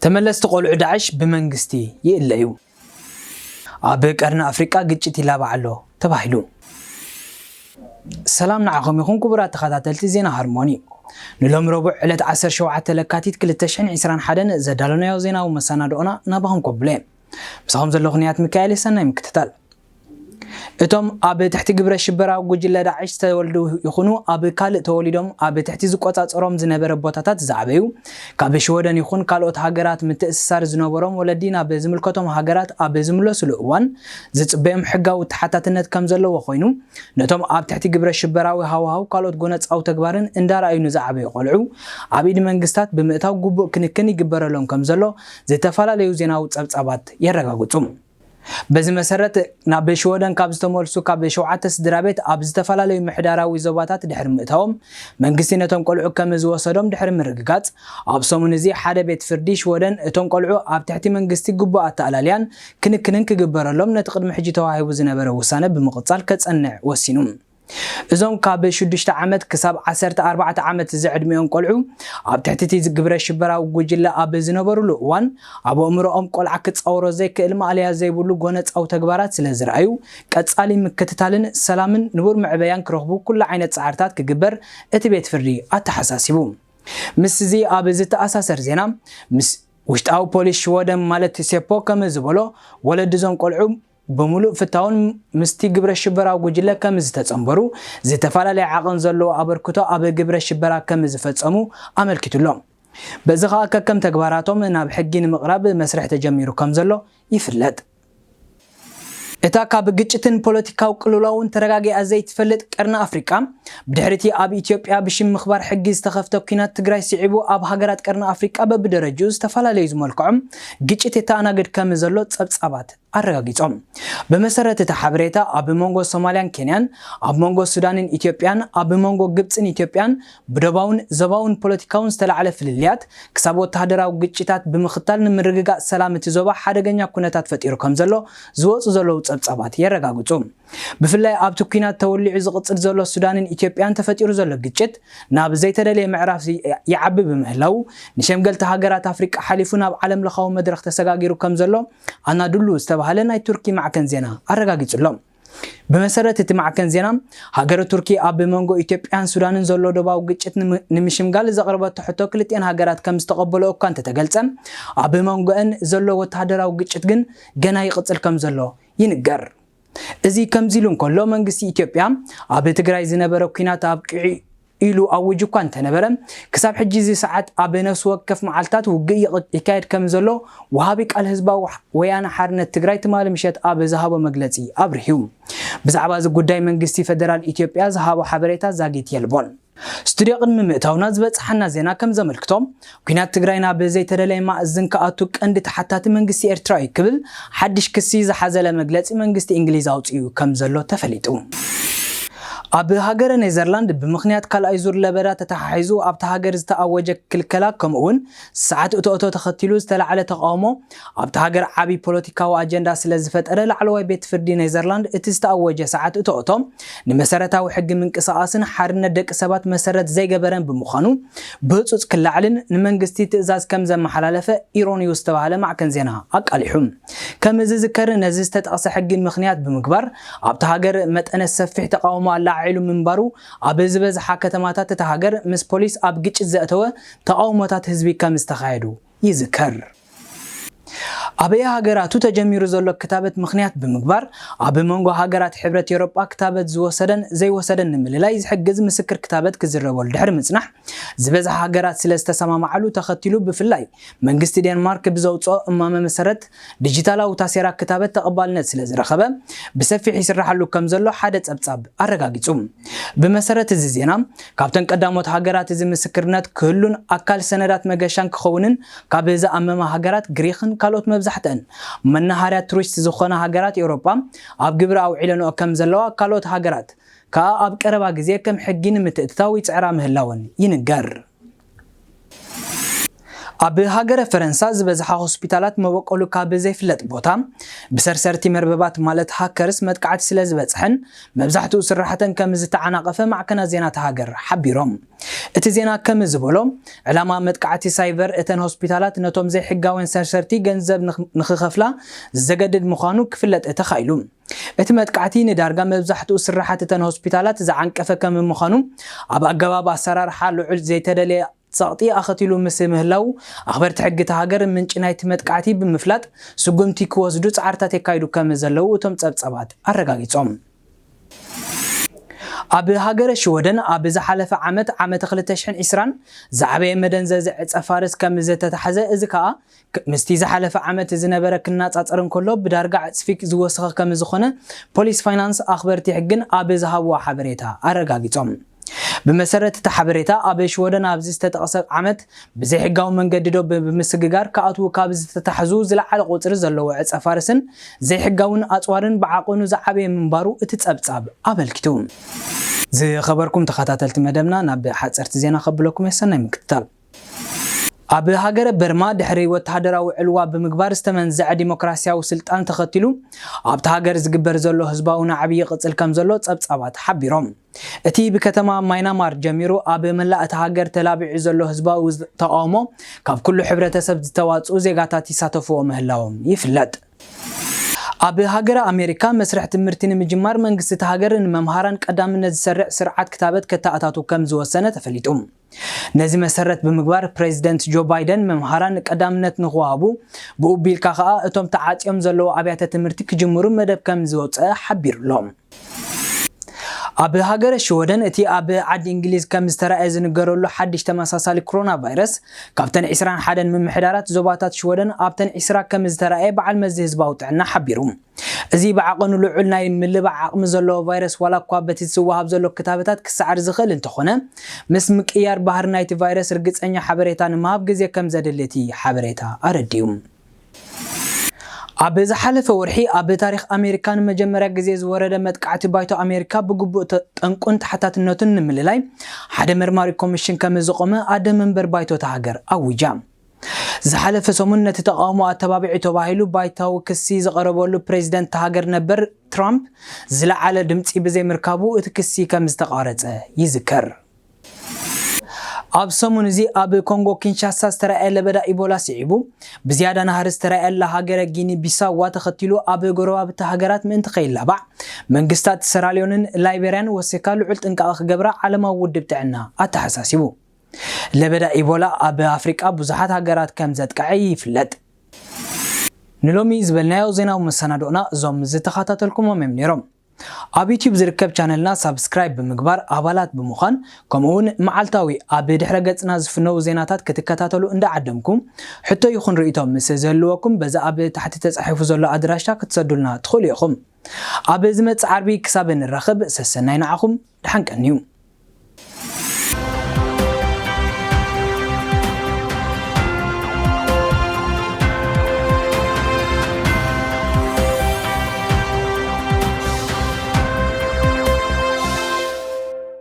ተመለስቲ ቆልዑ ዳዕሽ ብመንግስቲ ይእለዩ። ኣብ ቀርኒ ኣፍሪቃ ግጭት ይላባዕ ኣሎ ተባሂሉ። ሰላም ንዓኹም ይኹን ክቡራት ተኸታተልቲ ዜና ሃርሞኒ። ንሎም ረቡዕ ዕለት ዓሰርተ ሸውዓተ ለካቲት ክልተ ሽሕን ዕስራን ሓደን ዘዳለናዮ ዜናዊ መሰናድኦና ናባኹም ከብሎ እየ። ምሳኹም ዘለኹ ንያት ሚካኤል። ሰናይ ምክትታል። እቶም ኣብ ትሕቲ ግብረ ሽበራዊ ጉጅለ ዳዕሽ ዝተወልዱ ይኹኑ ኣብ ካልእ ተወሊዶም ኣብ ትሕቲ ዝቆጻጸሮም ዝነበረ ቦታታት ዝዓበዩ፣ ካብ ሽወደን ይኹን ካልኦት ሃገራት ምትእስሳር ዝነበሮም ወለዲ ናብ ዝምልከቶም ሃገራት ኣብ ዝምለሱሉ እዋን ዝጽበዮም ሕጋዊ ተሓታትነት ከም ዘለዎ ኮይኑ፣ ነቶም ኣብ ትሕቲ ግብረ ሽበራዊ ሃዋሃው ካልኦት ጎነጻዊ ተግባርን እንዳረኣዩ ንዝዓበዩ ቆልዑ ኣብ ኢድ መንግስታት ብምእታው ግቡእ ክንክን ይግበረሎም ከም ዘሎ ዝተፈላለዩ ዜናዊ ጸብጻባት የረጋግጹ። በዚ መሰረት ናብ ሽወደን ካብ ዝተመልሱ ካብ ሸውዓተ ስድራ ቤት ኣብ ዝተፈላለዩ ምሕዳራዊ ዞባታት ድሕሪ ምእታዎም መንግስቲ ነቶም ቆልዑ ከም ዝወሰዶም ድሕሪ ምርግጋጽ ኣብ ሰሙን እዚ ሓደ ቤት ፍርዲ ሽወደን እቶም ቆልዑ ኣብ ትሕቲ መንግስቲ ግቡእ ኣተኣላልያን ክንክንን ክግበረሎም ነቲ ቅድሚ ሕጂ ተዋሂቡ ዝነበረ ውሳነ ብምቕጻል ከጸንዕ ወሲኑ። እዞም ካብ ሽዱሽተ ዓመት ክሳብ ዓሰርተ ኣርባዕተ ዓመት ዝዕድሚኦም ቆልዑ ኣብ ትሕቲ እቲ ግብረ ሽበራዊ ጉጅለ ኣብ ዝነበሩሉ እዋን ኣብ ኣእምሮኦም ቆልዓ ክጻወሮ ዘይክእል ማእለያ ዘይብሉ ጎነጻዊ ተግባራት ስለ ዝረኣዩ ቀጻሊ ምክትታልን ሰላምን ንቡር መዕበያን ክረኽቡ ኩሉ ዓይነት ጻዕርታት ክግበር እቲ ቤት ፍርዲ ኣተሓሳሲቡ። ምስዚ ኣብ ዝተኣሳሰር ዜና ምስ ውሽጣዊ ፖሊስ ሽወደን ማለት ሴፖ ከም ዝበሎ ወለዲ እዞም ቆልዑ ብምሉእ ፍታውን ምስቲ ግብረ ሽበራዊ ጉጅለ ከም ዝተጸንበሩ፣ ዝተፈላለየ ዓቐን ዘለዎ ኣበርክቶ ኣብ ግብረ ሽበራ ከም ዝፈጸሙ ኣመልኪቱሎ። በዚ ኸኣ ከከም ተግባራቶም ናብ ሕጊ ንምቕራብ መስርሕ ተጀሚሩ ከም ዘሎ ይፍለጥ። እታ ካብ ግጭትን ፖለቲካዊ ቅልውላውን ተረጋጊኣ ዘይትፈልጥ ቀርኒ ኣፍሪቃ፣ ብድሕሪቲ ኣብ ኢትዮጵያ ብሽም ምኽባር ሕጊ ዝተኸፍተ ኲናት ትግራይ ስዒቡ ኣብ ሃገራት ቀርኒ ኣፍሪቃ በብደረጅኡ ዝተፈላለዩ ዝመልክዖም ግጭት የተኣናግድ ከም ዘሎ ጸብጻባት ኣረጋጊጾም። ብመሰረት እቲ ሓበሬታ ኣብ መንጎ ሶማልያን ኬንያን፣ ኣብ መንጎ ሱዳንን ኢትዮጵያን፣ ኣብ መንጎ ግብጽን ኢትዮጵያን ብደባውን ዘባውን ፖለቲካውን ዝተላዕለ ፍልልያት ክሳብ ወተሃደራዊ ግጭታት ብምኽታል ንምርግጋእ ሰላም እቲ ዞባ ሓደገኛ ኩነታት ፈጢሩ ከም ዘሎ ዝወጹ ዘለዉ ጸብጻባት የረጋግጹ። ብፍላይ ኣብቲ ኲናት ተወሊዑ ዝቕጽል ዘሎ ሱዳንን ኢትዮጵያን ተፈጢሩ ዘሎ ግጭት ናብ ዘይተደለየ ምዕራፍ ይ-፣ ይዓቢ ብምህላው ንሸምገልቲ ሃገራት ኣፍሪቃ ሓሊፉ ናብ ዓለም ለኻዊ መድረኽ ተሰጋጊሩ ከም ዘሎ ኣናዱሉ ዝተባህለ ናይ ቱርኪ ማዕከን ዜና ኣረጋጊጹ ኣሎ። ብመሰረት እቲ ማዕከን ዜና፣ ሃገረ ቱርኪ ኣብ መንጎ ኢትዮጵያን ሱዳንን ዘሎ ዶባዊ ግጭት ንም-፣ ንምሽምጋል ዘቕረበቶ ሕቶ ክልቲኤን ሃገራት ከም ዝተቐበሎ እኳ እንተተገልጸ፣ ኣብ መንጎአን ዘሎ ወተሃደራዊ ግጭት ግን ገና ይቕጽል ከም ዘሎ ይንገር። እዚ ከምዚ ኢሉ እንከሎ፣ መንግስቲ ኢትዮጵያ ኣብ ትግራይ ዝነበረ ኲናት ኣብቂዑ ኢሉ ኣዊጁ እኳ እንተነበረ፣ ክሳብ ሕጂ እዚ ሰዓት ኣብ ነፍሲ ወከፍ መዓልታት ውግእ ይቕ-፣ ይካየድ ከም ዘሎ ወሃቢ ቃል ህዝባዊ ወያነ ሓርነት ትግራይ ትማሊ ምሸት ኣብ ዝሃቦ መግለጺ ኣብሪሁ። ብዛዕባ እዚ ጉዳይ መንግስቲ ፌደራል ኢትዮጵያ ዝሃቦ ሓበሬታ ዛጊት የልቦን። ስቱድዮ ቅድሚ ምእታውና ዝበጽሓና ዜና ከም ዘመልክቶ፣ ኲናት ትግራይ ናብ ዘይተደለየ ማእዝን ክኣቱ ቀንዲ ተሓታቲ መንግስቲ ኤርትራ እዩ ክብል ሓድሽ ክሲ ዝሓዘለ መግለጺ መንግስቲ እንግሊዝ ኣውጺኡ ከም ዘሎ ተፈሊጡ። ኣብ ሃገረ ኔዘርላንድ ብምኽንያት ካልኣይ ዙር ለበዳ ተተሓሒዙ ኣብታ ሃገር ዝተኣወጀ ክልከላ ከምኡ እውን ሰዓት እቶእቶ ተኸቲሉ ዝተላዕለ ተቃውሞ ኣብታ ሃገር ዓቢ ፖለቲካዊ ኣጀንዳ ስለ ዝፈጠረ ላዕለዋይ ቤት ፍርዲ ኔዘርላንድ እቲ ዝተኣወጀ ሰዓት እቶእቶ ንመሰረታዊ ሕጊ ምንቅስቃስን ሓርነት ደቂ ሰባት መሰረት ዘይገበረን ብምዃኑ ብህጹጽ ክላዕልን ንመንግስቲ ትእዛዝ ከም ዘመሓላለፈ ኢሮኒውስ ዝተባህለ ማዕከን ዜና ኣቃሊሑ። ከም ዝዝከር ነዚ ዝተጠቕሰ ሕጊ ምኽንያት ብምግባር ኣብታ ሃገር መጠነ ሰፊሕ ተቃውሞ ኣላዓዒሉ ምንባሩ ኣብ ዝበዝሓ ከተማታት እታ ሃገር ምስ ፖሊስ ኣብ ግጭት ዘእተወ ተቃውሞታት ህዝቢ ከም ዝተኻየዱ ይዝከር። ኣበየ ሃገራቱ ተጀሚሩ ዘሎ ክታበት ምኽንያት ብምግባር ኣብ መንጎ ሃገራት ሕብረት ኤውሮጳ ክታበት ዝወሰደን ዘይወሰደን ንምልላይ ዝሕግዝ ምስክር ክታበት ክዝረበሉ ድሕሪ ምጽናሕ ዝበዝሓ ሃገራት ስለ ዝተሰማማዓሉ ተኸቲሉ ብፍላይ መንግስቲ ዴንማርክ ብዘውፅኦ እማመ መሰረት ዲጂታላዊ ታሴራ ክታበት ተቐባልነት ስለ ዝረኸበ ብሰፊሕ ይስራሓሉ ከም ዘሎ ሓደ ጸብጻብ ኣረጋጊጹ። ብመሰረት እዚ ዜና ካብተን ቀዳሞት ሃገራት እዚ ምስክርነት ክህሉን ኣካል ሰነዳት መገሻን ክኸውንን ካብ ዝኣመማ ሃገራት ግሪኽን ካልኦት መብዛሕትአን መናሃርያ ቱሪስት ዝኾና ሃገራት ኤውሮጳ ኣብ ግብሪ ኣውዒለንኦ ከም ዘለዋ ካልኦት ሃገራት ከኣ ኣብ ቀረባ ግዜ ከም ሕጊ ንምትእትታው ይጽዕራ ምህላወን ይንገር። ኣብ ሃገረ ፈረንሳ ዝበዝሓ ሆስፒታላት መበቆሉ ካብ ዘይፍለጥ ቦታ ብሰርሰርቲ መርበባት ማለት ሃከርስ መጥቃዕቲ ስለ ዝበጽሐን መብዛሕትኡ ስራሕተን ከም ዝተዓናቐፈ ማዕከናት ዜና እታ ሃገር ሓቢሮም። እቲ ዜና ከም ዝበሎ፣ ዕላማ መጥቃዕቲ ሳይበር እተን ሆስፒታላት ነቶም ዘይሕጋውያን ሰርሰርቲ ገንዘብ ንኽ-፣ ንኽኸፍላ ዘገድድ ምዃኑ ክፍለጥ ተኻኢሉ። እቲ መጥቃዕቲ ንዳርጋ መብዛሕትኡ ስራሓት እተን ሆስፒታላት ዝዓንቀፈ ከም ምዃኑ፣ ኣብ ኣገባብ ኣሰራርሓ ልዑል ዘይተደለየ ጸቕጢ ኣኸቲሉ ምስ ምህላው፣ ኣኽበርቲ ሕጊ እታ ሃገር ምንጪ ናይቲ መጥቃዕቲ ብምፍላጥ ስጉምቲ ክወስዱ ጻዕርታት የካይዱ ከም ዘለዉ እቶም ጸብጻባት ኣረጋጊጾም። ኣብ ሃገረ ሽወደን ኣብ ዝሓለፈ ዓመት፣ ዓመተ ክልተ ሽሕን ዕስራን፣ ዝዓበየ መደንዘዚ ዕጸ ፋርስ ከም ዝተታሕዘ፣ እዚ ከኣ ክ-፣ ምስቲ ዝሓለፈ ዓመት ዝነበረ ክነጻጸር እንከሎ ብዳርጋ ዕጽፊ ዝወሰኸ ከም ዝኾነ ፖሊስ ፋይናንስ ኣኽበርቲ ሕግን ኣብ ዝሃብዎ ሓበሬታ ኣረጋጊጾም። ብመሰረት እቲ ሓበሬታ፣ ኣብ ሽወደን ኣብዚ ዝተጠቕሰ ዓመት ብዘይሕጋዊ መንገዲ ዶብ ብምስግጋር ክኣትዉ ካብ ዝተታሕዙ ዝለዓለ ቁጽሪ ዘለዎ ዕጸ ፋርስን ዘይሕጋውን ኣጽዋርን ብዓቐኑ ዝዓበየ ምንባሩ እቲ ጸብጻብ ኣመልኪቱ። ዝኸበርኩም ተኸታተልቲ መደብና፣ ናብ ሓጸርቲ ዜና ከብለኩም እየ። ሰናይ ምክትታል። ኣብ ሃገረ በርማ ድሕሪ ወተሃደራዊ ዕልዋ ብምግባር ዝተመንዘዐ ዲሞክራሲያዊ ስልጣን ተኸቲሉ፣ ኣብቲ ሃገር ዝግበር ዘሎ ህዝባዊ ናዕቢ ይቕጽል ከም ዘሎ ጸብጻባት ሓቢሮም። እቲ ብከተማ ማይናማር ጀሚሩ ኣብ መላእ እታ ሃገር ተላቢዑ ዘሎ ህዝባዊ ተቓውሞ ካብ ኩሉ ሕብረተሰብ ዝተዋጽኡ ዜጋታት ይሳተፍዎ ምህላዎም ይፍለጥ። ኣብ ሃገረ ኣሜሪካ መስርሕ ትምህርቲ ንምጅማር መንግስቲ እታ ሃገር ንመምሃራን ቀዳምነት ዝሰርዕ ስርዓት ክታበት ከተኣታቱ ከም ዝወሰነ ተፈሊጡ። ነዚ መሰረት ብምግባር ፕሬዚደንት ጆ ባይደን መምሃራን ቀዳምነት ንኽወሃቡ፣ ብኡ ቢልካ ከኣ እቶም ተዓጽዮም ዘለዉ ኣብያተ ትምህርቲ ክጅምሩ መደብ ከም ዝወጸ ሓቢሩ ኣሎ። ኣብ ሃገረ ሽወደን እቲ ኣብ ዓዲ እንግሊዝ ከም ዝተራእየ ዝንገረሉ ሓድሽ ተመሳሳሊ ኮሮና ቫይረስ ካብተን ዕስራን ሓደን ምምሕዳራት ዞባታት ሽወደን ኣብተን ዕስራ ከም ዝተራእየ በዓል መዚ ህዝባዊ ጥዕና ሓቢሩ። እዚ ብዓቐኑ ልዑል ናይ ምልባዕ ዓቕሚ ዘለዎ ቫይረስ ዋላ እኳ በቲ ዝወሃብ ዘሎ ክታበታት ክሰዓር ዝኽእል እንተኾነ፣ ምስ ምቅያር ባህሪ ናይቲ ቫይረስ ርግጸኛ ሓበሬታ ንምሃብ ግዜ ከም ዘድሊ እቲ ሓበሬታ ኣረዲኡ። ኣብ ዝሓለፈ ወርሒ ኣብ ታሪኽ ኣሜሪካ ንመጀመርያ ግዜ ዝወረደ መጥቃዕቲ ባይቶ ኣሜሪካ ብግቡእ ተ-፣ ጠንቁን ተሓታትነቱን ንምልላይ ሓደ መርማሪ ኮሚሽን ከም ዝቖመ ኣደ መንበር ባይቶ እታ ሃገር ኣዊጃ። ዝሓለፈ ሰሙን ነቲ ተቓውሞ ኣተባቢዑ ተባሂሉ ባይታዊ ክሲ ዝቐረበሉ ፕሬዚደንት እታ ሃገር ነበር ትራምፕ ዝለዓለ ድምጺ ብዘይምርካቡ እቲ ክሲ ከም ዝተቋረጸ ይዝከር። ኣብ ሰሙን እዚ ኣብ ኮንጎ ኪንሻሳ ዝተራእየ ለበዳ ኢቦላ ስዒቡ፣ ብዝያዳ ናህሪ ዝተራእየላ ሃገረ ጊኒ ቢሳዋ ተኸቲሉ ኣብ ጎረባብቲ ሃገራት ምእንቲ ከይላባዕ መንግስታት ሰራልዮንን ላይቤርያን ወሲኻ ልዑል ጥንቃቐ ክገብራ ዓለማዊ ውድብ ጥዕና ኣተሓሳሲቡ። ለበዳ ኢቦላ ኣብ ኣፍሪቃ ብዙሓት ሃገራት ከም ዘጥቅዐ ይፍለጥ። ንሎሚ ዝበልናዮ ዜናዊ መሰናዶና እዞም ዝተኸታተልኩሞም እዮም ነይሮም። ኣብ ዩቲዩብ ዝርከብ ቻነልና ሳብስክራይብ ብምግባር ኣባላት ብምዃን፣ ከምኡ እውን መዓልታዊ ኣብ ድሕረ ገጽና ዝፍነዉ ዜናታት ክትከታተሉ እንዳዓደምኩ፣ ሕቶ ይኹን ርእይቶ ምስ ዝህልወኩም በዚ ኣብ ታሕቲ ተጻሒፉ ዘሎ ኣድራሻ ክትሰዱልና ትኽእሉ ኢኹም። ኣብ ዝመጽእ ዓርቢ ክሳብ እንራኸብ ሰሰናይ ንዓኹም፣ ደሓን ቀንዩ።